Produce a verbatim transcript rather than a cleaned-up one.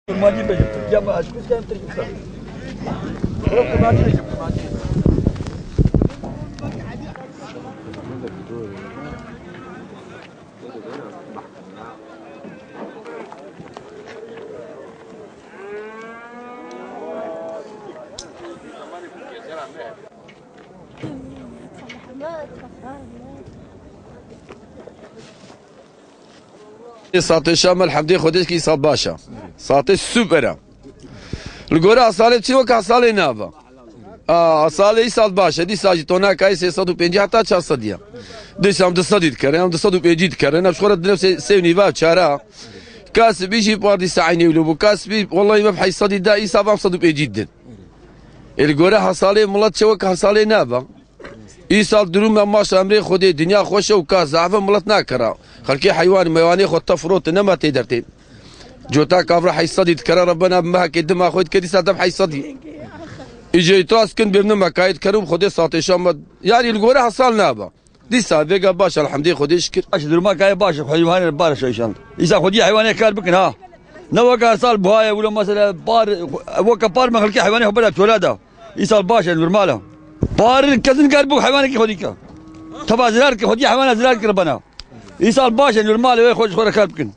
Kurmancî bêjim, Tirkiye me aşkûs ken Tirkistan. Bırak kurmancî bêjim, kurmancî. Saetê şa me, elhemdê Xwedê kî îsal baş e. Saetê super e. Li gorî hesalê çi wek hesalê nava. A, hesalê îsal baş e. Dîsa jî tonaka sê sed û pêncî heta çar sed ya. Dîsa em du sed dikere, em du sed û pêncî dikere. Em ji xwe re dine sê, sê û nîva çara. Kasibî jî par dîsa eynî wilo bû. Kasibî, wellahî me bi heyş sed da, îsa vam sed û pêncî din. Ê li gore hesalê milet çewek hesalê nava. Îsal durum me maşa emrê Xwedê, dinya xweş e û ka zaf e milet nakera. Xelkê heywan meywanê xwe te firotin nema tê dertê. Cota kavra heyş sedî dikere Rebbena bi mehekê dima xwe dike dîsa dem heyş sedî. Îje îtiraz kin bêvne mekayê dikerim Xwedê satê şama. Yanî li gore hesal naba. Dîsa vêga baş elhemdê Xwedê şikir. Baş duruma kayê baş heywanê bar şeşan. Îsa Xwedî heywanê kar bikin ha. Ne weke her sal buhaye wilo mesela bar weke par me xelkê heywanê xwe bera çola da. Îsal baş e, normal e. Par kesin kar bû heywanekî xwedî ke. Teva zirar ke xwedî heywana zirar kir bana. Îsal baş e, normal e, wê xwe ji xwe re kar bikin.